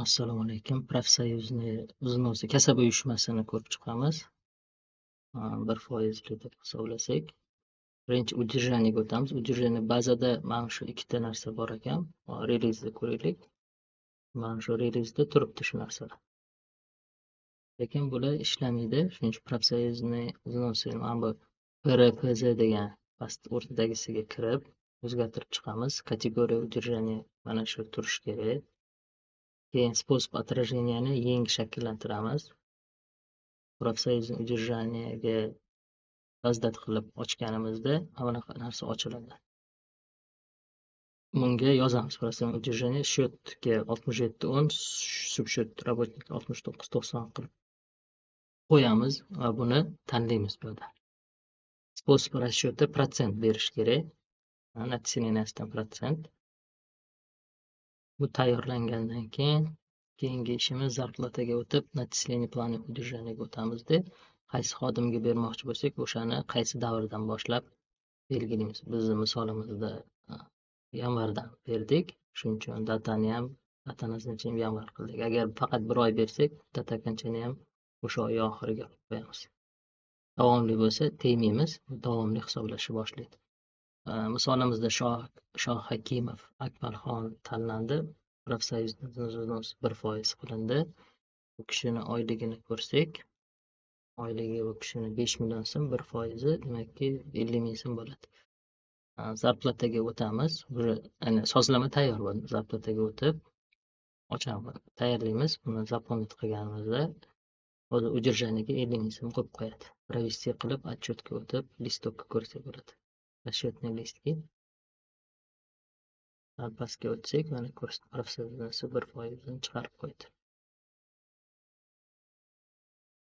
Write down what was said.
Assalomu alaykum. Профсоюзный взносы kasaba uyushmasini ko'rib chiqamiz. 1 foizli deb hisoblasak. Birinchi удержание ga o'tamiz. Удержание bazada mana shu ikkita narsa bor ekan. Relizni ko'raylik. Mana shu relizda turibdi shu narsalar. Lekin bular ishlamaydi. Shuning uchun профсоюзный взносы mana bu ПРПЗ degan past o'rtadagisiga kirib o'zgartirib chiqamiz. Kategoriya удержания mana shu turishi kerak. Keyin способ отражения ni yangi shakllantiramiz. Профсоюзный удержание ga создать qilib ochganimizda mana bunaqa narsa ochiladi. Bunga yozamiz: профсоюзное удержание счет ga 67,10, субсчет работник 69,90 qilib qo'yamiz va buni tanlaymiz bu yerda. Способ расчета protsent berish kerak. Начисления sidan protsent. Bu tayyorlangandan keyin keyingi ishimiz зарплата ga o'tib, начисление плана удержания ga o'tamizda, qaysi xodimga bermoqchi bo'lsak, o'shani qaysi davrdan boshlab belgilaymiz. Bizni misolimizda yanvardan berdik. Shuning uchun дата ni ham, дата назначения yanvar qildik. Agar faqat bir oy bersak, дата окончания ham o'sha oy oxiriga qilib qo'yamiz. Davomli bo'lsa, tegmaymiz, davomli hisoblashni boshlaydi. Misolimizda Shoh Hakimov Akmalxon tanlandi. Профсоюзный взнос 1% qilindi. Bu kishini oyligini ko'rsak, oyligi bu kishini 5 million so'm, 1 foizi demakki 50 000 so'm bo'ladi. Зарплата ga o'tamiz. Уже sozlama tayyor bo'ldi. Зарплата ga o'tib ochamiz, tayyorlaymiz. Buni заполнить qilganimizda o'zi удержание ga 50 000 so'm qo'yib qo'yadi. Провести qilib, отчет ga o'tib, листок ka ko'rsak bo'ladi. Расчетный листки. Sal pastga o'tsak, mana 1 foizini chiqarib qo'ydi.